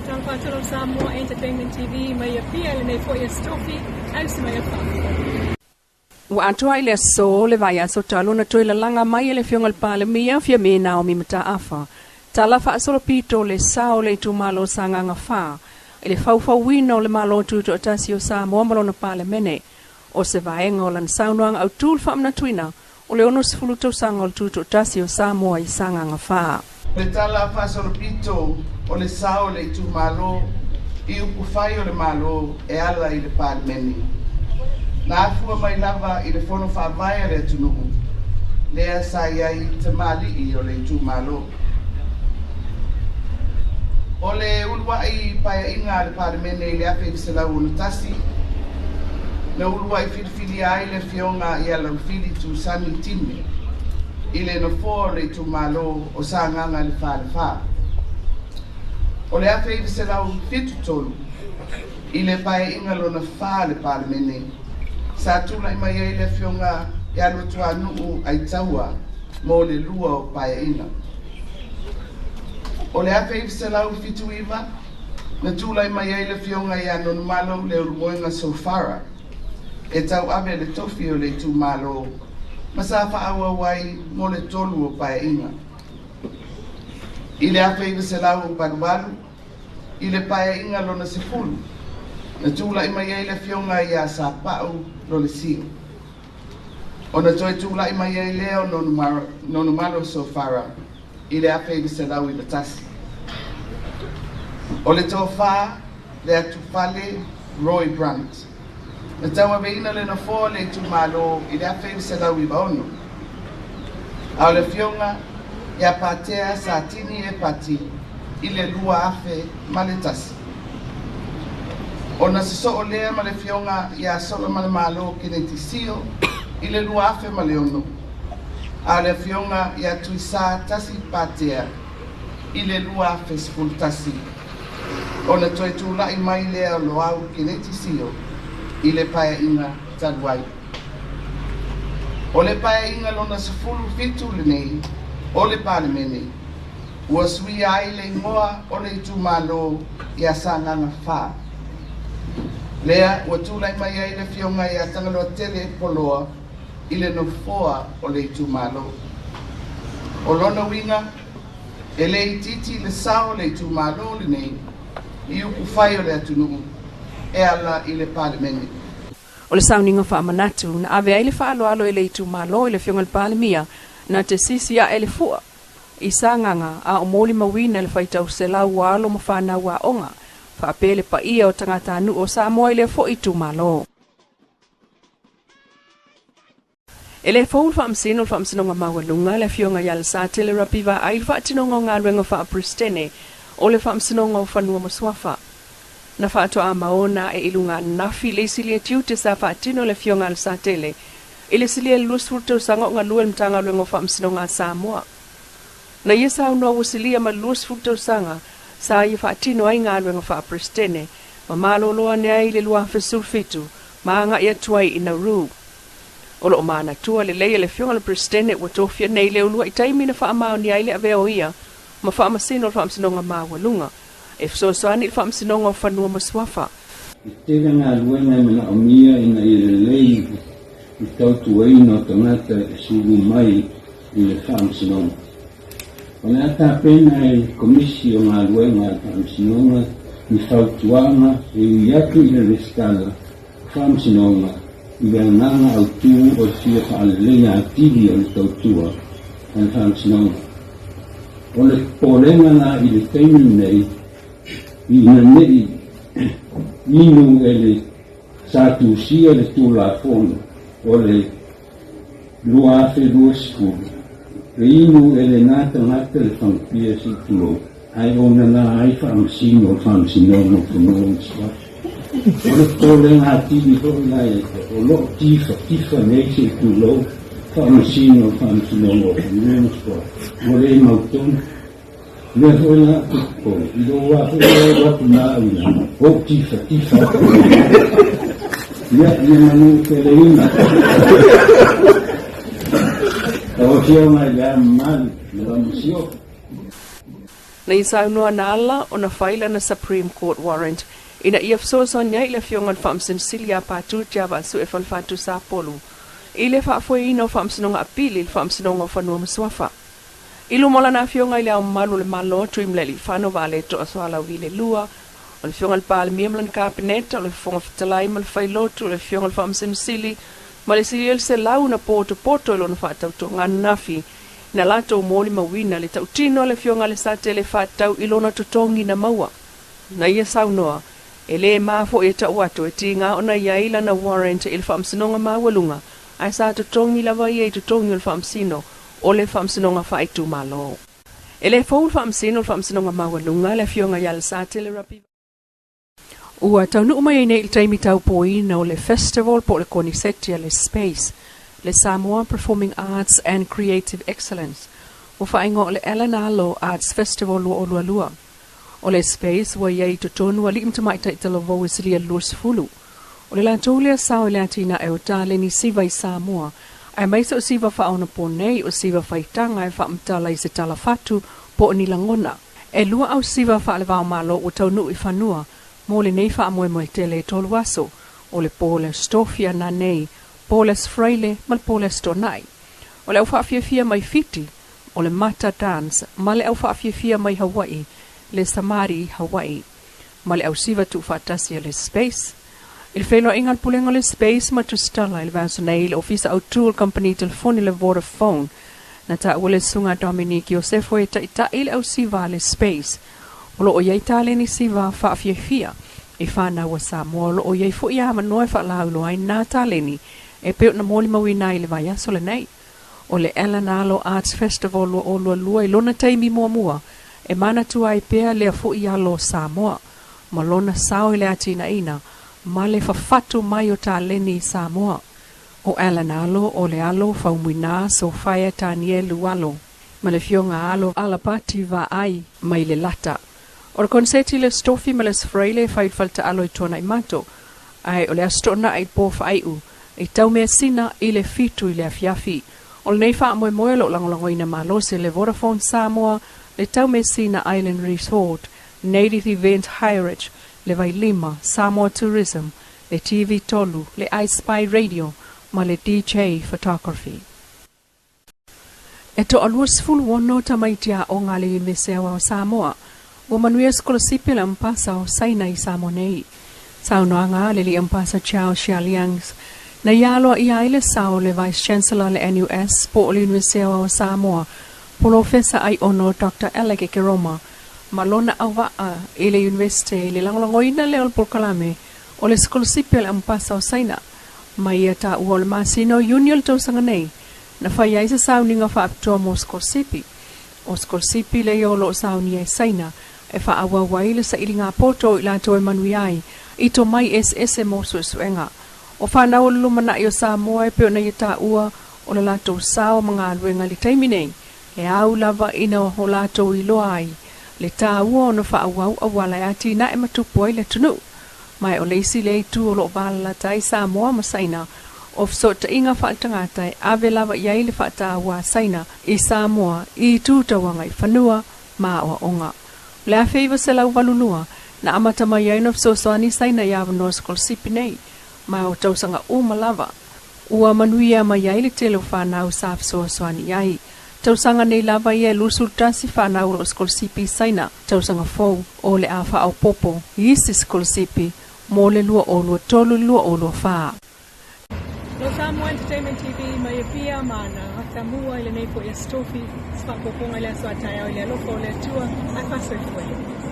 Matalofa atu lau Samoa Entertainment TV mai Apia i lenei foi aso tofi, ausi mai a faafofoga. Ua atoa i le aso le vaiaso talu ona toe lalaga mai e le Afioga i le Palemia, Fiame Naomi Mataafa, tala faasolopito le sao o le itumalo o Sagaga 4 i le faufauina o le Malo Tutoatasi o Samoa ma lona Palemene. O se vaega o lana saunoaga autu le faamanatuina o le 60 tausaga o le Tutoatasi o Samoa i Sagaga 4. Le tala faasolopito o le sao o le itumalo i upufai o le Malo e ala i le Palemene. Na afua mai lava i le fono faavae a le atunuu, lea sa i ai tamalii o le itumalo. O le uluai paeaiga a le Palemene i le 1961, na uluai filifilia ai le Afioga ia Laufili Tusani Time i le nofoa o le itumalo o Sagaga le Falefa. O le 1973, i le paeaiga lona fa a le Palemene, sa tulai mai ai le Afioga ia Luatuanuu Aitaua mo le lua o paeaiga. O le 1979, na tulai mai ai le Afioga ia Nonumalo Leulumoega Sofara e tauave le tofi o le itumalo ma sa faaauau ai mo le tolu o paeaiga. I le 1988, i le paeaiga lona 10, na tulai mai ai le Afioga ia Sapau Lolesio. Ona toe tulai mai ai lea o Nonumalo Sofara i le 1991. O le tofa Leatufale Roy Brunt, na tauaveina le nofoa o le itumalo i le 1996. A o le Afioga ia Patea Satini Epati i le 2001. Ona sosoo lea ma le Afioga ia Solamalemalo Keneti Sio i le 2006, a o le Afioga ia Tuisā Tasi Patea i le 2011, ona toe tulai mai lea o Loau Keneti Sio i le paeaiga talu ai. O le paeaiga lona 17 lenei o le Palemene, ua suia ai le igoa o le itumalo ia Sagaga 4. Lea ua tulai mai ai le Afioga ia Tagaloatele Poloa i le nofoa o le itumalo. O lona uiga, e le itiiti le sao o le itumalo lenei i upufai o le atunuu e ala i le Palemene. O le sauniga faamanatu na ave ai le faaaloalo e le itumalo i le Afioga i le Palemia na te sisi ae le fua i Sagaga a o molimauina le faitau selau o alo ma fanau aoga faapea le paia o tagatanuu o Samoa i lea foi itumalo. E le fou le Faamasino o le Faamasinoga Maualuga, le Afioga ia Lesatele Rapi Vaai i le faatinoga o galuega faa-Peresetene o le Faamasinoga o Fanua ma Suafa. Na faatoa maona ae i luga ananafi le isi lia tiute sa faatino e le Afioga a Lesatele i le silia i le 20 tausaga o galue i le Matagaluega o Faamasinoga a Samoa. Na ia saunoa ua silia ma le 20 tausaga sa ia faatino ai galuega faa-Peresetene ma malolo ane ai i le 2017 ma agai atu ai i Nauru. O lo o manatua lelei e le Afioga i le Peresetene ua tofia nei le uluai taimi na faamaonia ai le avea o ia ma Faamasino o le Faamasinoga Maualuga e fesoasoani i le Faamasinoga o Fanua ma Suafa. E tele galuega e manaomia ina ia lelei le tautuaina o tagata e sulu mai i le Faamasinoga. O le a tapena e le Komisi o Galuega a le Faamasinoga ni fautuaga e ui atu i le resitala Faamasinoga i le agaga autu o le fia faaleleia atili o le tautua a le Faamasinoga. O le popolega la i le taimi lenei ina ne i inu e le sa tusia le Tulafono o le 2020, e inu e lena tagata le fagupia se i tulou, ae ona la ai faamasino o le Faamasinoga o Fanua ma Suafa. O le popolega atili foi la ia te o lo o tifatifa nei se i tulou faamasino o le Faamasinoga o Fanua ma Suafa, ua le mautonu. O lea foi la ou te popole i lou wā foi lea e alu atu na au i lalo, ou tifatifa atu ai. Ia, ia manu peleina. Lau Afioga i le Ao Mamalu ma lau Masiofo. Na ia saunoa na ala ona fai lana Supreme Court warrant ina ia fesoasoani ai i le Afioga i le Faamasino Sili ia Patu Tiavaasue Falefatu Sapolu i le faafoeina o Faamasinoga Apili i le Faamasinoga o Fanua ma Suafa. I luma o lana Afioga i Le Ao Mamalu o le Malo, Tuimalealiifano Vaaleto'a Sualauvi le Lua, o le Afioga i le Palemia ma lana Kapeneta, o le Fofoga Fetalai ma le Failotu, o le Afioga i le Faamasino Sili ma le Sili o le Selau na potopoto i lona faatautoga ananafi na latou molimauina le tautino a le Afioga a Lesatele faatatau i lona totogi na maua. Na ia saunoa, E le ma foi e tau atu e tiga ona i ai lana warrant i le Faamasinoga Maualuga, ae sa totogi lava ia i totogi o le Faamasino o le Faamasinoga Faaitumalo. E le fou le Faamasino o le Faamasinoga Maualuga, le Afioga ia Lesatele Rapi. Ua taunuu mai ai nei i le taimi taupoina o le Festival po o le Koniseti a le Space, le Samoa Performing Arts and Creative Excellence, ua faaigoa o le Ellen Alo Arts Festival 2022. O le Space ua i ai i totonu alii ma tamaitai talavou e silia i le 20. O le latou lea sao i le atinae o taleni siva i Samoa, aemaise o siva faaonaponei, o siva faitaga e faamatala i se tala fatu po o ni lagona. E lua au siva faalevaomalo ua taunuu i fanua mo lenei faamoemoe tele e tolu aso, o le po le Aso Tofi a nanei, po le Aso Faraile ma le po le Aso Toonai. O le au faafiafia mai Fiti, o le Mata Dance ma le au faafiafia mai Hawaii, le Samari Hawaii, ma le au siva tuufaatasi a le Space. I le feiloaiga a le Pulega o le Space ma Tusitala i le vaiaso nei i le Ofisa Autu o le Kamupani Telefoni le Vodafone, na taua le Susuga a Dominique Iosefo e taitai le au siva a le Space. O lo o i ai taleni siva faafiafia i fanau a Samoa, o lo o i ai foi avanoa e faalauiloa ai nā taleni e pei ona molimauina ai i le vaiaso lenei. O le Ellen Alo Arts Festival 2022 i lona taimi muamua e manatua ai pea lea foi alo o Samoa ma lona sao i le atinaeina ma le fafatu mai o taleni i Samoa. O Ellen Alo o le alo Faumuina Sofaia Tanielu Alo ma le Afioga Alo Alapati Vaai mai le Lata. O le koneseti le Aso Tofi ma le Aso Faraile e fai i le faletaalo i Tuanaimato, ae o le Aso Toonai i le po faaiu i Taumeasina i le 7 i le afiafi. O lenei faamoemoe o lo o lagolagoina malosi e le Vodafone Samoa, le Taumeasina Island Resort, Native Event Hireage, le Vailima, Samoa Tourism, le TV 3, le iSpy Radio ma le DJ Photography. E toalua 16 tamaiti aoga a le Iunivesite Aoao o Samoa ua manuia sikolasipi a le Amepasa o Saina i Samoa nei. Saunoaga a le Alii Amepasa Chao Xialiangs na ia aloaia ai le sao o le Vice Chancellor a le NUS po o le Iunivesite Aoao o Samoa, Polofesa Aiono Doctor Alec Ekeroma ma lona auvaa i le Iunivesite i le lagolagoina lea o le polokalame o le sikolasipi a le Amepasa o Saina ma ia taua o le masina o Iuni o le tausaga nei na fai ai se sauniga faapitoa mo sikolasipi. O sikolasipi lea o lo o saunia e Saina e faaauau ai le sailiga poto o i latou e manuia ai i tomai eseese mo suesuega. O fanau o le lumanai o Samoa e pei ona ia taua o le latou sao ma galuega i le taimi nei, e au lava ina o latou iloa ai le taua ona faaauau auala e atinae ma tupu ai le atunuu. Ma o le isi lea itu o lo o valalata ai Samoa ma Saina, o fesootaiga faaletagata e ave lava i ai le faataua a Saina i Samoa i itu tauaga i fanua ma aoaoga. O le 1982 na amata mai ai ona fesoasoani Saina i avanoa sikolasipi nei, ma o tausaga uma lava ua manuia mai ai le tele o fanau sa fesoasoani i ai. Tausaga nei lava ia e 21 fanau o lo o sikolasipi i Saina, tausaga fou o le a faaopoopo i isi sikolasipi mo le 2023 i le 2024. Lo Samoa Entertainment TV mai Apia ma na atamua i lenei foi Aso Tofi, se faaopoopoga i le aso a taeao i le alofa o le Atua, ae faasoifua ia.